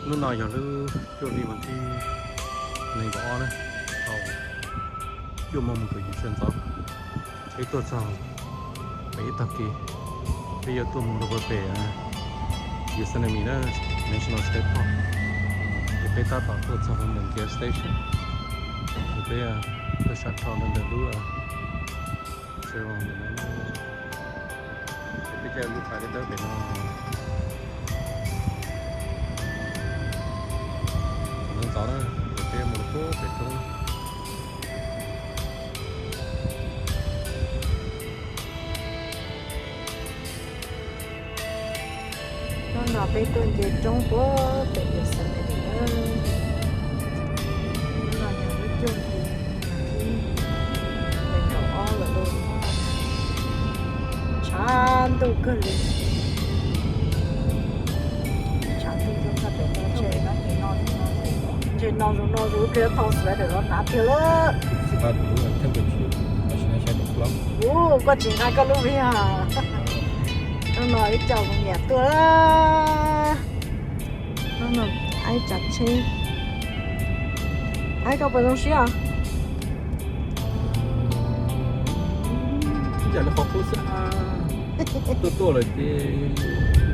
Hnub no yog lub cuaj hli vas thib nees nkaum ob na, tau cuaj moos mus kaum yim sawv ntxov, peb tuaj txog pem ib tog kev. Peb yuav tuaj mus rau pem Yosemite na, National State Park, es peb tab tom tuaj txog rau ntawm gas station, es peb tuaj sam rho rau ntawm lub, es peb caij lub fais dawb dawb pem no. Ntxov ntxov na, es peb mus rau pem roob. Hnub no peb tuaj nce roob puag pem Yosemite na. Hnub no yog lub cuaj hli nees nkaum ob lawm lauj. Tshav ntuj kawg li. Tshav ntuj tuaj txog pem tau ntshe, ntshe no zus no zus pliag tau sweater los hnav tiag lawm. Ub, koj tsis nqa koj lub vij. Hnub no ib co kuv niam tuaj. Hnub no aib tsav tsheb. Aib, koj puas zoo siab? Ib yam li qhov qub xwb, tuaj tuaj lawm ces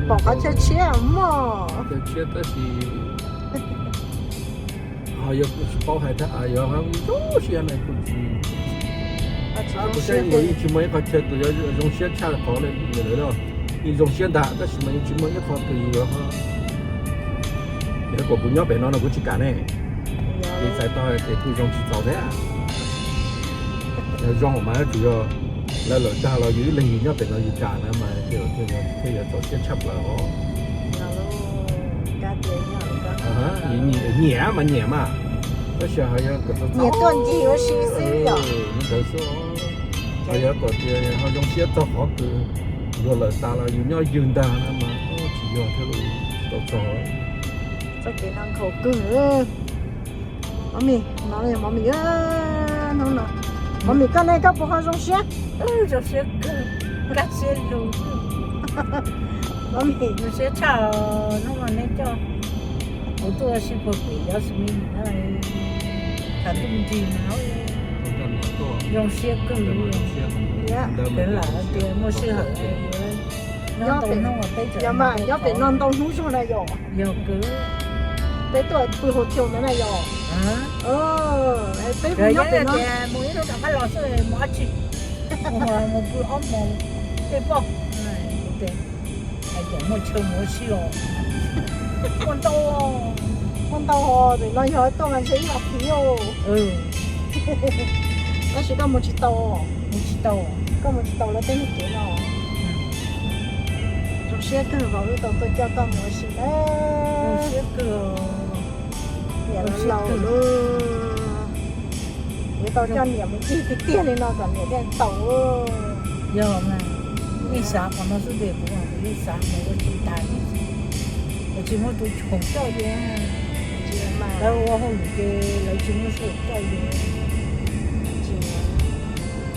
pom qhov chaw tshiab mog. Chaw tshiab tab sis ho yog kuv tsis paub hais thiab, yog zoo siab na kuv tsis, kuv saib yeej tsis muaj ib qhov chaw twg yuav zoo siab tshaj qhov li lawm. Yeej zoo siab ntag tab sis mas yeej tsis muaj ib qho twg yuav, yog kom kuv nyob pem no no kuv tsis kam ne. Ces txhais tau hais tias kuj zoo tsis txaus thiab. Yog zoo mas tsuas yog lawv lawm tag los yus ib leeg yus nyob pem no yus kam na mas thiaj yuav txaus siab tshaj plaws os. Nyiam mas nyiam mas, tab sis ho yog kom txaus txaus ntawd xwb, ho yog kom tias ho zoo siab txog qhov kws luag lawm tas los yus nyob ywg ntag na mas tsis yog thiab, tsis tau txog. Txoj kev no nkhaus kawg. Mov mis, no yog mov mis, hnub no mov mis koj ne, koj puas ho zoo siab? Zoo siab kawg, kaj siab lug. Mov mis, zoo siab tshaj hnub no neb coj kuv tuaj sib puag pem Yosemite na, tshav ntuj nrig no, zoo siab kawg li. Lam tias muaj sij hawm nyob pem no ntau hnub zog na yom. Yog kawg. Peb tuaj pw hotel ntawd na yom. Peb nyob pem no, mus ib hnub rov qab los xwb, mus dab tsi? Mus pw ob hmos tej poj. Hais tias muaj chaw mus ua si los muaj ntau, muaj ntau os, pem no yog tuaj mas ntshe ib vas thiv. Tab sis koj mus tsis tau, mus tsis tau, koj mus tsis tau lawv tej neeg kev no. Zoo siab kawg vauv wb tau tuaj coj koj mus ua si na. Niam laus lawm, yuav tau coj niam mus ncig tiag tiag li no kom niam thiaj tau. Yog mas, yeej xav qhov no xwb tiag, kuv mas kuv yeej xav mus ua si tas li. Lawv tsis muaj tus khoom coj ces, lawv ua hauj lwm ces lawv tsis muaj sij hawm coj ces.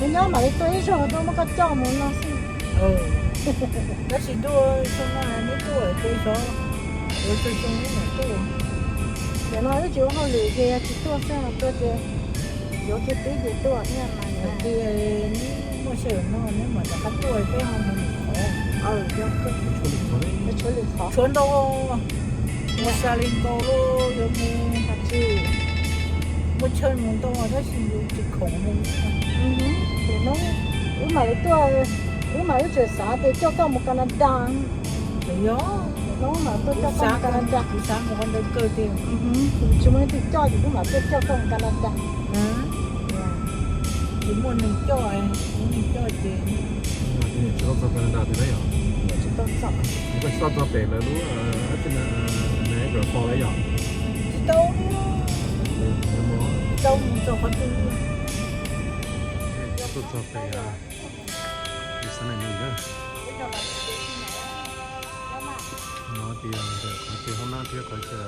Nyob nyob mam li tuaj ib zaug tuaj muab koj coj mus no xwb. Tab sis tuaj xyoo no neb tuaj ces xyov, yuav tsoo xyoo neb mam tuaj. Nim no wb tsis ua hauj lwm ces yog tsis tuaj xwb, tuaj ces yuav kiag tib ces tuaj thiab mas. Tias neb muaj sij hawm no neb mam rov qab tuaj peb ho mus lwm qhov. Tshuav ntau, mus San Luis Pob Los yuav mus, muaj chaw mus ntau tab sis yus tsis khoom mus. Wb mam li tuaj, wb mam wb tseem xav tias coj koj mus Canada. Yog, wb mam tuaj coj koj mus Canada. Kuv xav mus qhov ntawd kawg tiag. Tsis muaj leej twg coj ces wb mam tuaj coj koj mus Canada. Tsis muaj neeg coj, muaj neeg coj ces tsis tau txog Canada tiag na yom. Tsis tau txog, tsis tau txog pem lawv lub Niagara Falls yom. Tsis tau, tsis tau mus txog qhov twg. Tuaj txog pem Yosemite na. No ces ntawm qhov chaw hoob nab thiab qhov chaw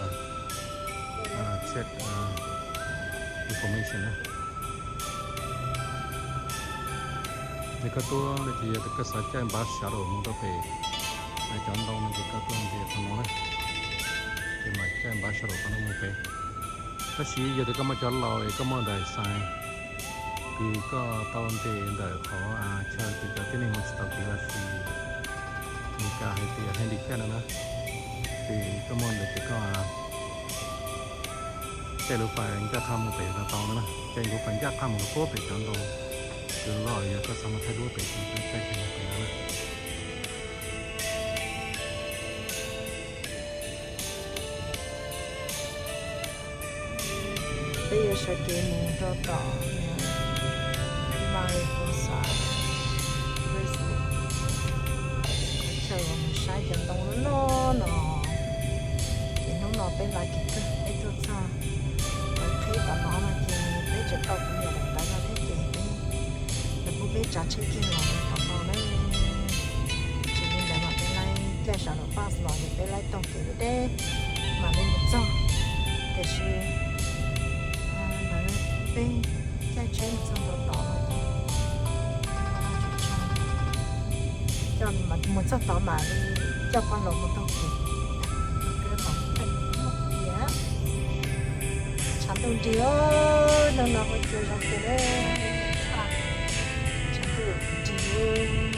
check information na. Yog koj tuaj no ces yog koj xav caij bus shuttle mus rau pem cov ntoo no ces koj tuaj nce qhov no na. Ces mam caij npab sab laum qhov no mus pem. Tab sis yog tias koj muaj cov laus es koj muaj driver's license, kws koj tau ntes ntawm qhov chaw kws cov tib neeg mus tsis tau kev los sis Meskas hais tias handicap no na, ces koj muaj ntawd ces koj caij lub fais ncaj qha mus pem no tau no na. Caij lub fais ncaj qha mus rau puag pem cov ntoo kws loj, yog koj xav mus thaij duab pem ces koj caij kiag mus pem no na. Peb yuav sawv kev mus rau tom Mariposa Resort, chaw uas mus saib cov ntoo loj loj no. Ces hnub no peb lav kev kawg, peb tuaj txog lawv qhib tom no no ces peb tseem tau kuv niam lawv ntawd no thiab ces peb, lawv pub peb tsav tsheb kiag los tom no na. Tsis li ntawd mas peb laib caij sawv daws bus los ces peb laib taug kev deb deb mam li mus txog. Tiam sis ntawd peb caij tsheb mus txog ntua tod no ces coj mus txog tod mam li coj poj laus mus taug kev. Tshav ntuj nrig, hnub no ua cas zoo kawg, tshav ntuj nrig,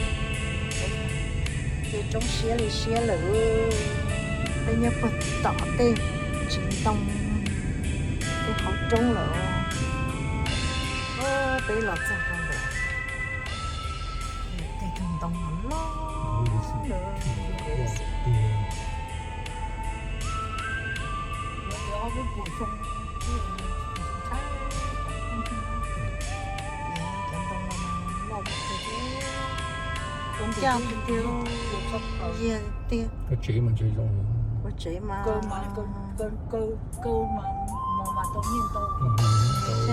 ces roob siab li siab lawm. Peb nyob puag tom tej ntsis ntoo, tej qhov roob lawm. Peb los txog rau ntawm tej tug ntoo loj loj. Cov ntoo no mas loj tiag tiag, tiag tiag. Koj tsev mas ntshe zoo, ua tsev mas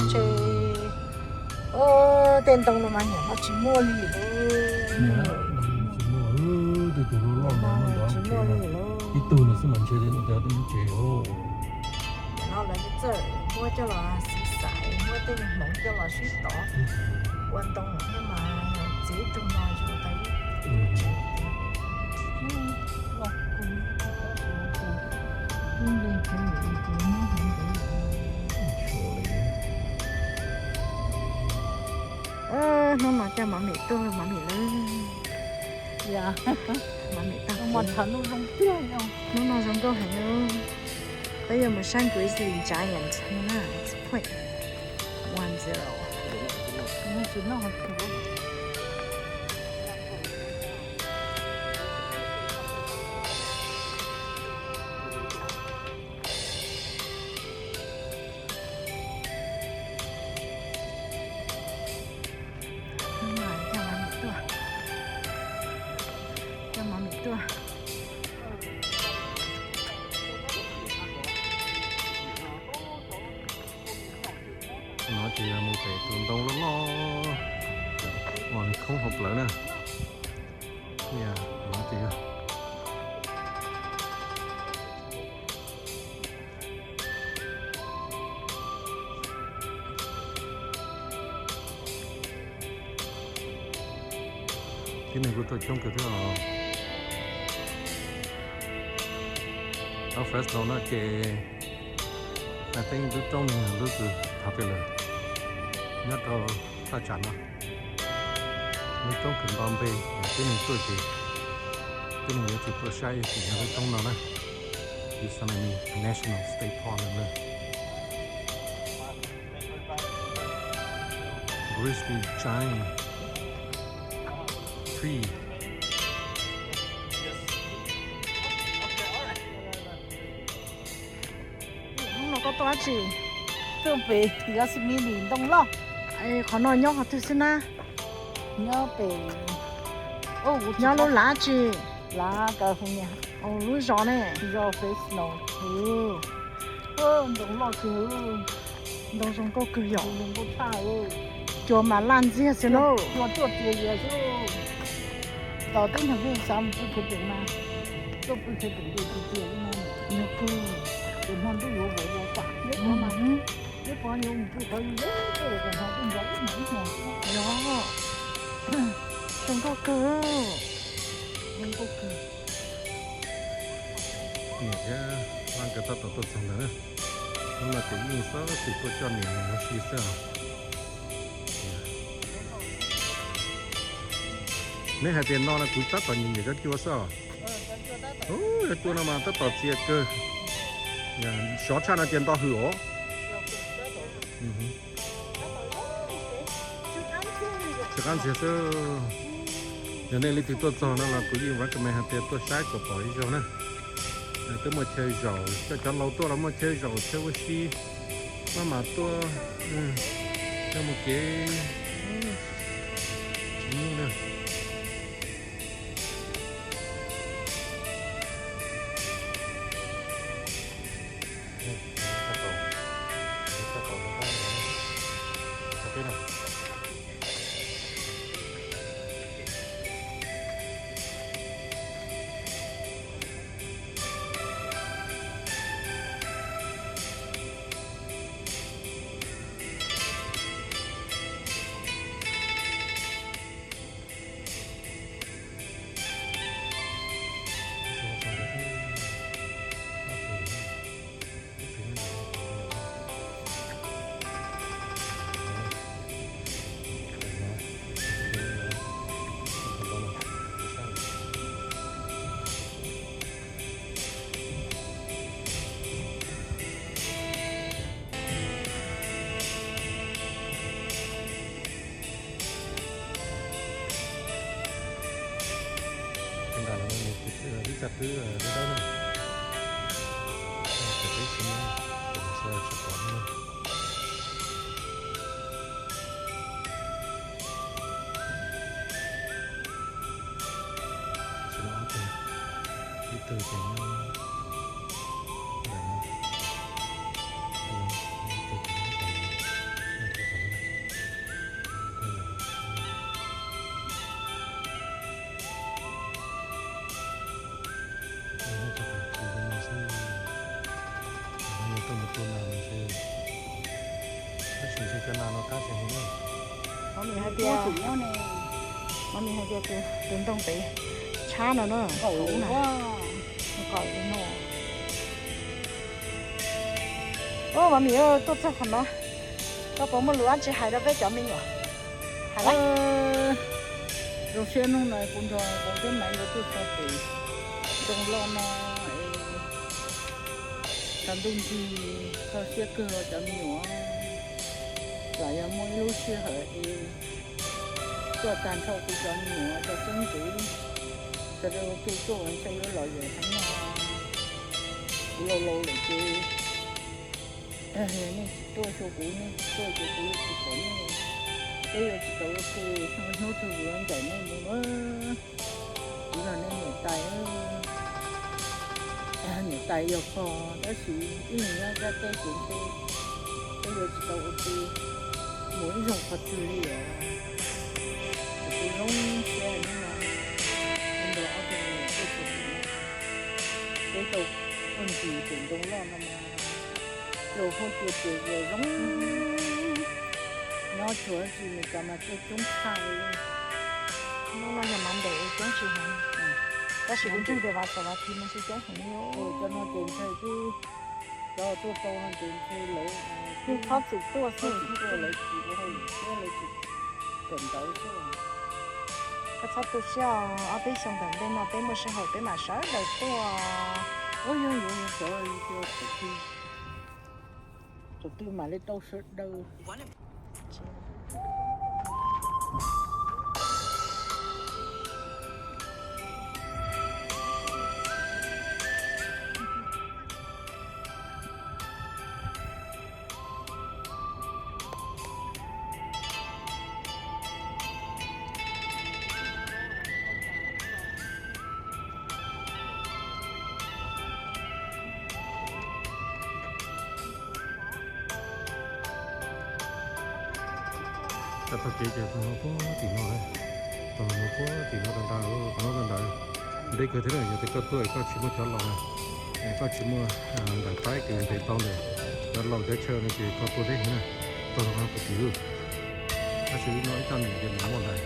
ntshe tej ntoo no mas nyuam qhuav tsis muaj li lawm. Tsis muaj, tej tus loj loj ntawd muaj ntau tsev, ib tug ntawd xwb mas ntshe li ntawd tej lub tsev os. Tam no lawv txawj muab coj los xaiv, muab tej hmoov coj los sib tov ua ntoo thiab mas txiv ib tug no tsuas tau ib tsev. Hnub no coj Mov Mim tuaj, Mov Mim lawm. Mov Mim tag, hnub no zoo nkauj heev. Peb yuav mus saib Grizzly Giant no na, point one zero. Coj Mov Mim tuaj, coj Mov Mim tuaj. No ces yog mus pem tus ntoo loj loj uas khoob hauv plawv na. No ces yog tib neeg kuj tuaj coob kawg thiab os. Ob Fresno no ces I think lub roob no yog lub kws popular nyob rau thaj tsam no. Lub roob kws nto npe, tib neeg tuaj ces tib neeg yuav tsum tuaj saib ces yog lub roob no na, Yosemite National State Park no na. Grizzly Giant Tree. Hnub no koj tuaj dab tsi? Tuaj pem Yosemite ntoo loj. Qhov no nyob qhov twg xwb na? Nyob pem, nyob lub lav tsi? Lav California, lub zos ne? Zos Fresno. Ntoo loj kawg, ntoo zoo nkauj kawg yom. Cua mas laj ntxiag xwb na. Cua tuaj tias xwb. Tos tib neeg peb xav mus pw khav teem na, tuaj pw khav teem tiag tiag no. Yog kawg, tus hmo ntuj yuav vauv vauv pam, neb pov yuav mus pw qhov zoo nkauj kawg, zoo nkauj kawg. Niam thiab Vaj nkawd tab tom tuaj txog ntawd na. Hnub no ces yeej xav xwm tuaj coj niam mus ua si xwb os. Neb hais tias no no kuv tab tom nyiam nyiam cov cua xwb os. Cov cua no mas tab tom txias kawg. Xyov tshaj no ces nto hwm os. Tsis qab ntxiag xwb. Yog nej leej twg tuaj txog no los kuv yeej recommend hais tias tuaj saib kom pom ib zaug na. Twb muaj chaw zaum, coj cov laus tuaj los muaj chaw zaum chaw ua si, maj mam tuaj, coj mus kev tsis nyuj na. Ib txoj twb dawb dawb na. Tsis pom. Ib tug ces nyob ntawm no, ib tug ces nyob ntawm no. Nyob rau pem tid no xwb, nws tuaj mus tua nas ntshe, tab sis ntshe cov nas no qab tsis heev na. Mami hais tias, mami hais tias tus ntoo pem tshab no na, qaum no. Ub, mami tuaj txog qhov no, koj puas muaj lus dab tsi hais rau peb cov me nyuam? Hais lawm. Zoo siab hnub no kuv nrog Koom thiab Maiv nkawd tuaj txog pem ntoo loj no es tsaus ntuj nti, kho siab kawg los cov me nyuam. Lam yog muaj ib lub sij hawm es tuaj tag nrho kuv cov me nyuam rau xeeb ntxwv, sawv daws ua ke tuaj ua ntej yuav los yam heev no. Kuv laus laus lawm ces nej tsis tuaj xyuas kuv, nej tsis tuaj ces kuv yuav tsis pom nej, peb yuav tsis tau ua ke, hnub twg kuv yuav ncaim nej mus na. Kuv yog nej niam tais, niam tais yog pog tab sis ib leeg nyob ntiaj teb ces ntshe peb yuav tsis tau ua ke mus ib zaug qhov twg li os. Kuv zoo siab hnub no nrog ob tug me nyuam tuaj txog tim no, peb tau tuaj ntsis pem ntoo loj no mas, cua huab cua tsuas zoo, nyob tsuas tsis Meskas mas cua coob tshaj li. Hnub no yog Monday coob tsis heev, tab sis kuv ntseeg tias Vas Xaum Vas Thiv mas ntshe coob heev li. Cov no ces ntshe twb, cov tuaj tau no ces ntshe lawv yeej txhob txwm tuaj xwb, lawv tsis ua hauj lwm thiab lawv tsis kawm ntawv xwb. Koj txhob tu siab, ob peb xyoo tom ntej no peb muaj sij hawm peb mam sawv daws tuaj. Ub, yog yuav sawv thaum twg, thaum twg mam li tau sawv daws. Tag tag kev ces tus no puag tim no, tus no puag tim no tau ntawd, qhov no tau ntawd. Deb kawg thiab na, yog tias koj tuaj koj tsis muaj cov laus na, koj tsis muaj daim paib kws ntes tau ntawm cov laus cov chaw no ces koj tuaj deb heev na, tuaj no puag tim lawm. Tab sis no ib txoj niam ces nws muaj ntawd,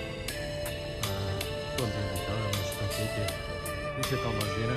tuaj ntes ntawm cov tsis tau kev ces ib txhia tau los ze na.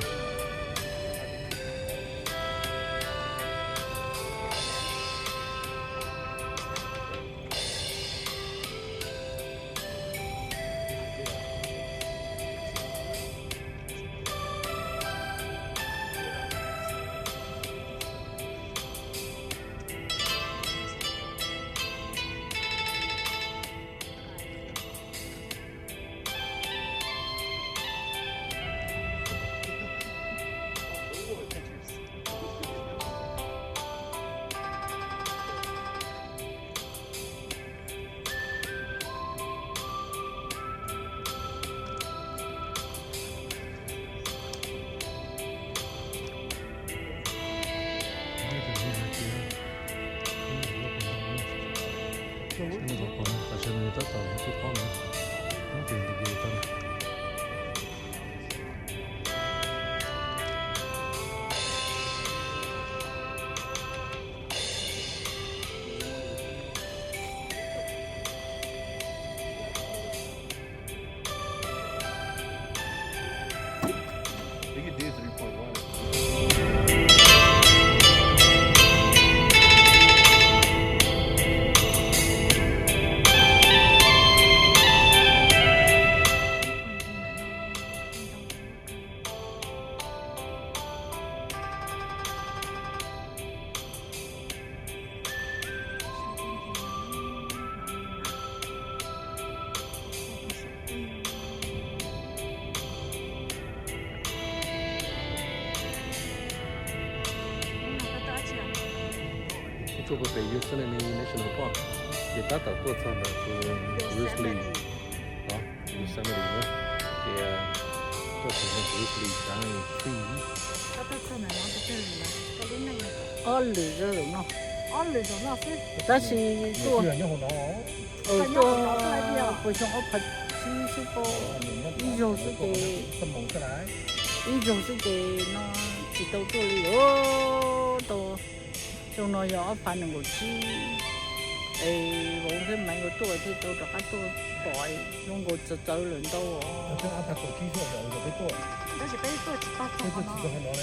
Tuaj puag pem Yosemite National Park, ces tab tom tuaj txog ntawm tus Grizzly, no, Yosemite na, ces tuaj txog ntawm Grizzly Giant Tree. Ob lwm zaus no, tab sis tuaj, tuaj puas xyoo ob phav tsib xwb, ib zaug xwb ces, ib zaug xwb ces no tsis tau tuaj li os. Tau xyoo no yog ob phav nees nkaum tsib, es vauv thiab Maiv nkawd tuaj thiaj tau rov qab tuaj pom zoo nkaus txawv txawv lawm ntau.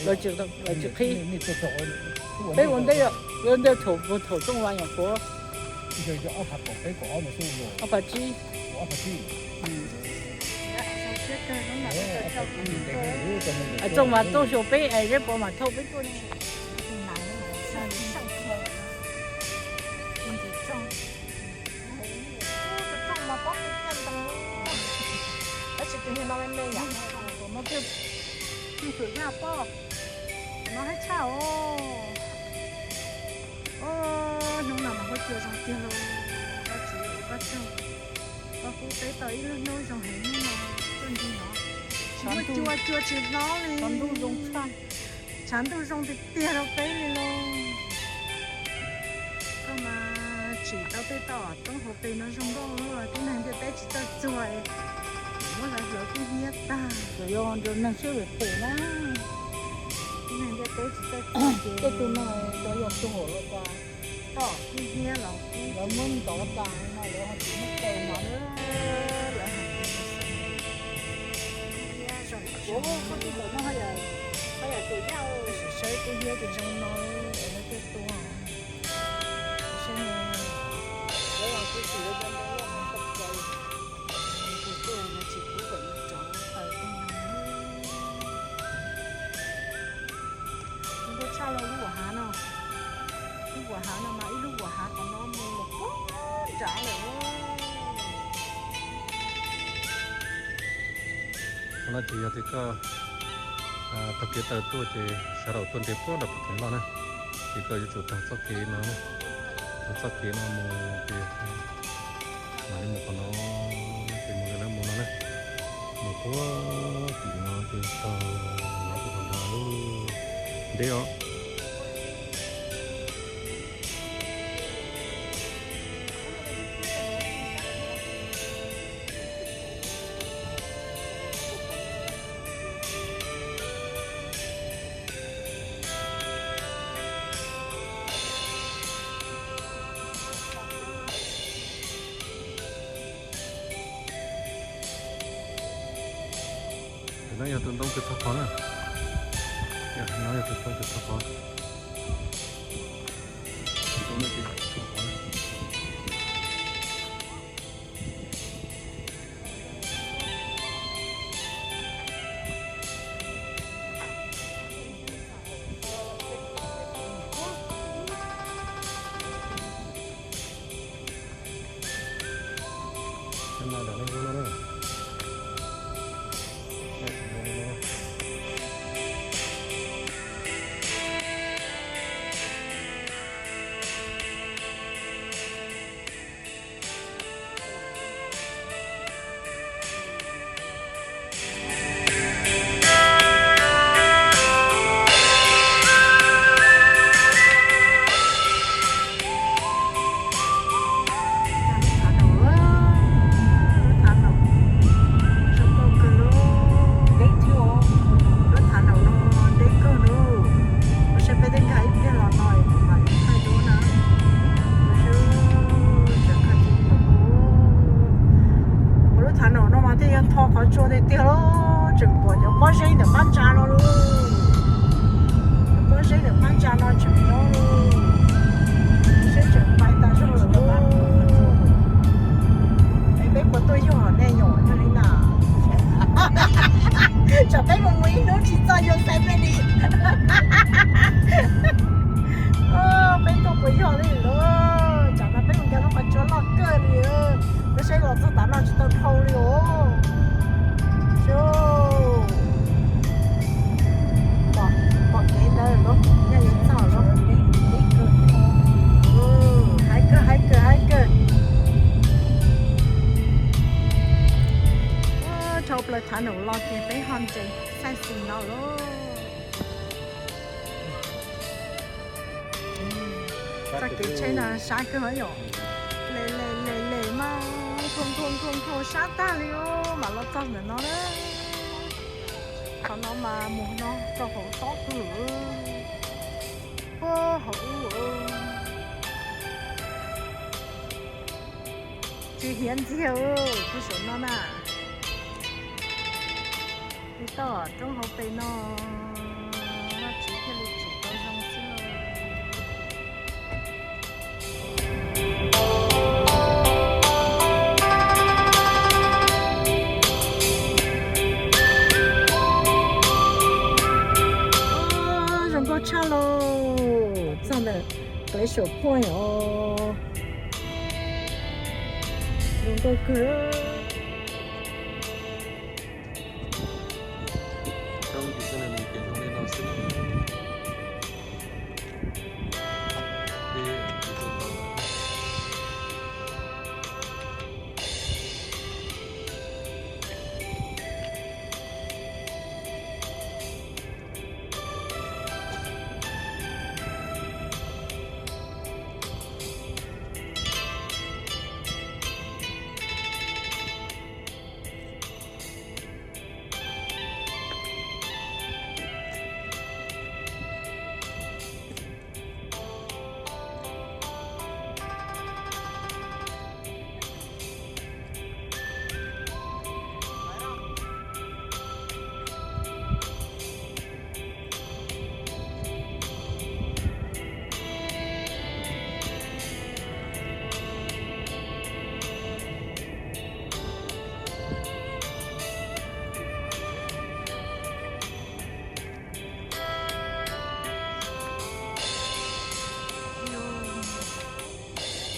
Lawv tsis qhib. Peb ua ntej, ua ntej thaum, thaum Tooj Vas nyuam qhuav, ob phav tsib, Tooj Vas tuaj xyuas peb es Zeb Pov mam thauj peb tuaj ne. No hab tshaj os. Hnub no mas huab cua zoo tiag lauj. Koj tsis ua koj tsaug, koj pub peb tau ib lub hnub zoo heev hnub no tuaj ncig no. Huab cua cua tsis hlob li, tshav ntuj zoo tiag tiag rau peb li lauj. Koj mas tsim tau tej toj roob hauv pes no zoo nkauj luaj, tib neeg ntiaj teb tsis txawj txuag, muab lawv hlawv kub hnyiab tag. Tsuas yog nrog neeg siab phem na. Tib neeg ntiaj teb tsis txawj txuag ces tej tug no tsuas yog tug hauv los tas, toj kub hnyiab los lawv muab ntov tas no lawv ho tsis muab kaw mas. Lawv hais tias kub hnyiab zoo, koj tij tawm no ho yam, ho yam tus yaj, saib kub hnyiab ces zoo no es lawv thiaj tua. Saib ne, lawv los kuj tsis lawv cov ntoo loj heev txog plaws, tus tuaj no tsis kub kom nws rov taws tej no. Zoo nkauj tshaj lawm lub vuam hav no. Lub vuam hav no mas ib lub vuam hav qhov no mus los puag nrad lawm. Qhov no ces yog tias koj taug kev taw tuaj ces sawv daws tuaj nres puag nram puag theem loj na, ces koj yuav tsum taug txoj kev no, taug txoj kev no mus ces mam li mus qhov no, ces mus li no mus no na, mus puag tim no ces taug no rau qhov ntawd deb os. Tus no yog tus ntoo kws thaub qhov na. No yog tus ntoo kws thaub qhov. Lub thav naum, lub thav naum zoo nkauj kawg lauj. Lub thav naum no deb kawg lauj. Ua saib peb twb nkag ib pliag los no es kuv mam li thaij dua na. Ua lub thav naum no mas thiaj yog tho qhov tsua tiag tiag lauj, tseem pom cov pob zeb ntawm qab ntsa no lauj. Pob zeb ntawm qab ntsa no tseem nyob lauj. Seb tseem pais tas zog lawm lauj. Es peb puas tuaj yog nej yom, yog li na. Tsam peb mus mus ib hnub tsis txog Yosemite li. Peb tuaj puas yog li lauj. Tsam no peb mus nkag lub qhov tsua loj kawg li. Peb saib los txog tav no tsis tau dhau li os. Pom kev ntawd los nyaj yuav txog lawm. Tim no lauj. Txoj kev tsheb no sab kawg yom. Le le le le mas nthua nthua nthua nthua sab tag li os, mam los txog ntawm no na. Qhov no mas mus no rau hauv tob kawg. Puag hauv ub. Tsis hiav ntxiag puag saum no na. Li toj roob hauv pes no, Vajtswv thiaj li tsim tau zoo xwb. Zoo nkauj tshaj lauj, txog ntawm Glacier Point os. Zoo nkauj kawg.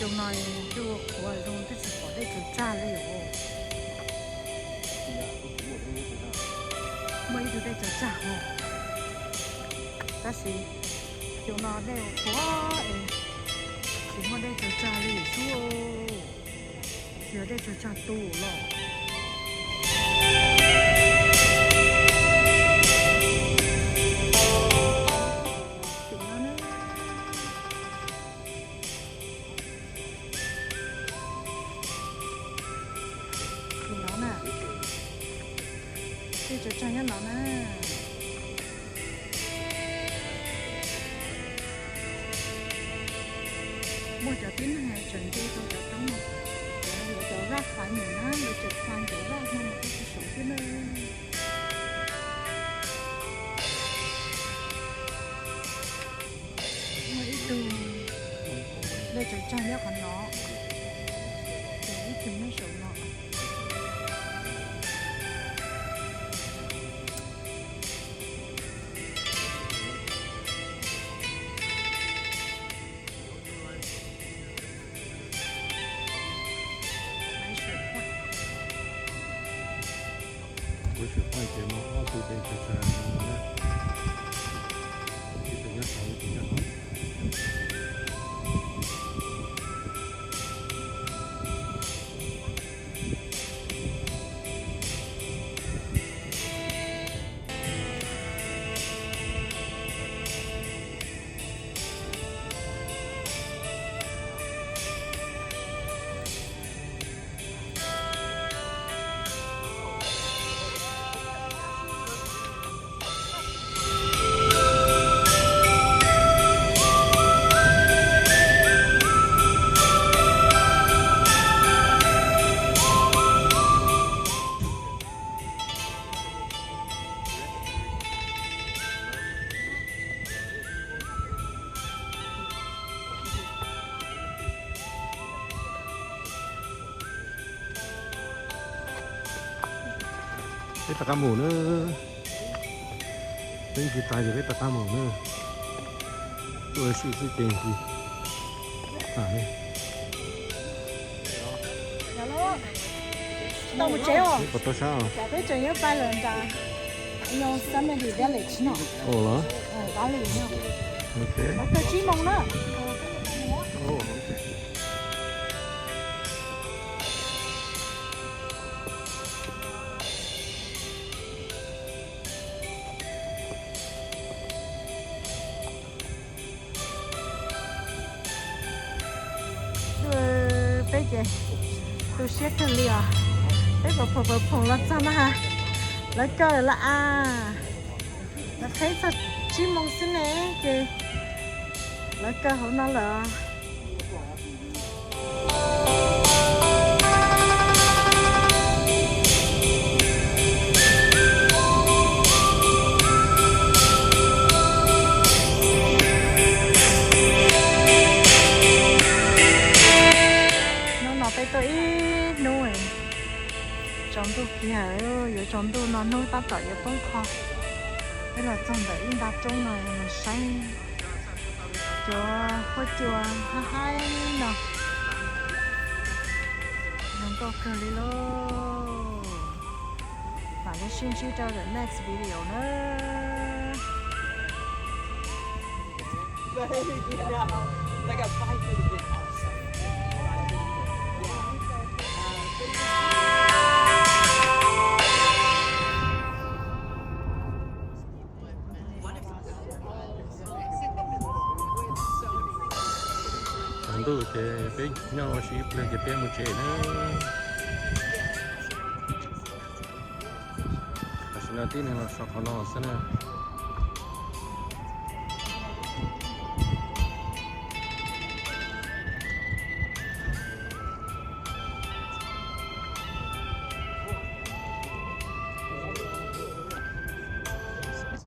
Xyoo no cua qhuav zoo twb tsis pom dej tsaws tsag li os. Muaj ib tug dej tsaws tsag os, tab sis xyoo no dej qhuav es tsis muaj dej tsaws tsag li xwb. Tsis yog dej tsaws tsag tu los. Tim no na, dej tsaws tsag nyob no na. Muaj cov tib neeg tseem nce rau cov roob no, lawv cov vaj qhav nyuam na, lawv tseem qha cov vaj no mus rau saum thiab na. Muaj ib tug dej tsaws tsag nyob qhov no, ces ib tug nyob saum no. Kuv tseem pom tias muaj ob tug dej tsaws tsag no na. Ib tug nyob saud, ib tug nyob hauv. Peb rov qab mus na. Peb ncig tas ces peb rov qab mus na. Tuaj ua si xwb ces ncig tas li. Tau mus tsev os. Peb puas tau sab os? Peb tseem yuav pais lawm nram Yosemite Valley no. Ua los? Valley no. Ok. Ua kawg tsib moos na. Ces tu siab kawg li os. Peb pam phoom pam phoom los txog no ha. Lawv kaw lawm lauj as. Lawv qheb txog tsib moos xwb ne, ces lawv kaw hauv no lawm. Hnub no peb tuaj ib hnub, tsaus ntuj kiag, yuav tsaus ntuj no hnub tab tom yuav poob qho. Peb los txog ntawm ib nta roob no mus saib cov huab cua haib haib no. Zoo nkauj kawg li lauj. Mam li sib ntsib rau the next video na. Tsaus ntuj ces peb nyob ua si ib pliag ces peb mus tsev na. Tam sim no tib neeg los so qhov no xwb na.